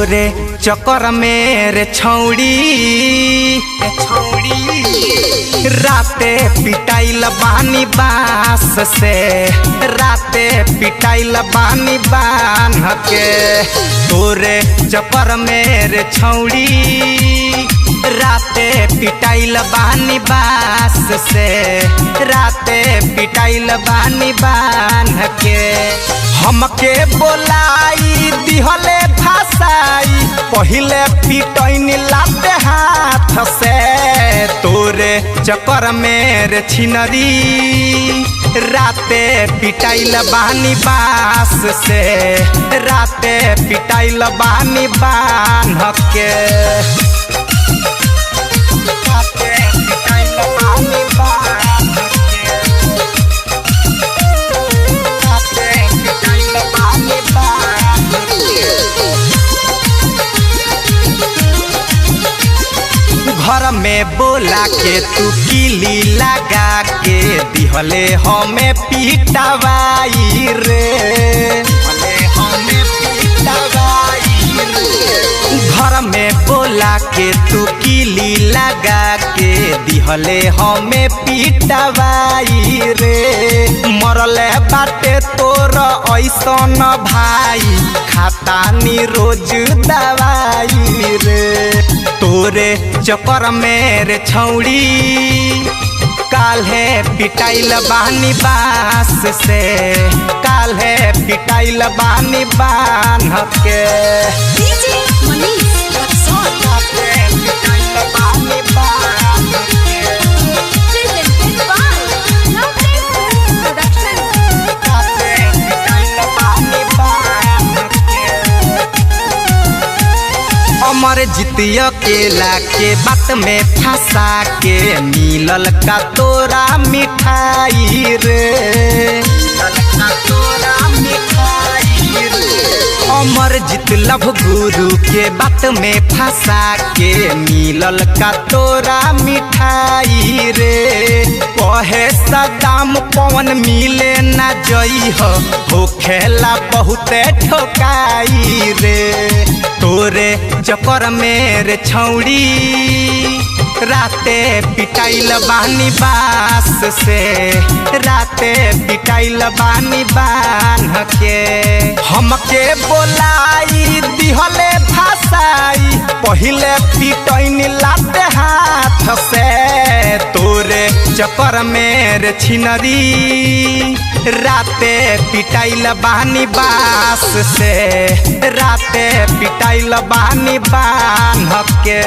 तोरे चक्कर में रे छौड़ी, राते पिटाइल बानी बांस से, राते पिटाइल बानी बान्ह के। तोरे चक्कर में रे छौड़ी, राते पिटाइल बानी बांस से, राते पिटाइल बानी बान्ह के। हमके बोलाई दिहले फसाई, पहिले पिटैनी लाते हाथ से। तोरे चक्कर में रे छिनरी, राते पिटाइल बानी बांस से, राते पिटाइल बानी बान्ह के। राते पिटाइल बानी बान्ह के। राते पिटाइल बानी बान्ह के। घर में बोला के तू किली लगा के दिहले हमें पिटवाई रे, दिहले हमें पिटवाई रे। घर में बोला के तू किली लगा के दिहले हमें पिटवाई रे। मरले बाटे तोर ऐसन भाई, खातानी रोज दवाई रे। तोरे चक्कर में रे छौड़ी, काल्हे पिटाइल बानी बांस से, काल्हे पिटाइल बानी बान्ह के। DJ Manish Raxaul. राते पिटाइल बानी बान्ह के। Presented by Lovely Film Production. राते पिटाइल बानी बान्ह के। अमर जितिया केला के बात में फंसा के मिलल का तोरा मिठाई रे, मिलल का तोरा मिठाई रे। अमर जित लभ गुरु के बात में फंसा के मिलल का तोरा मिठाई रे। कहे सदाम पवन मिले ना जई हो खेला बहुते ठोकाई रे। तोरे चक्कर में रे छौड़ी, राते पिटाइल बानी बांस से, राते पिटाइल बानी बान्ह के। हमके बोलाई दिहले फसाई, पहिले पिटैनी लाते हाथ से। तोरे चक्कर में रे छिनरी, राते पिटाइल बानी बांस से, राते पिटाइल बानी बान्ह के।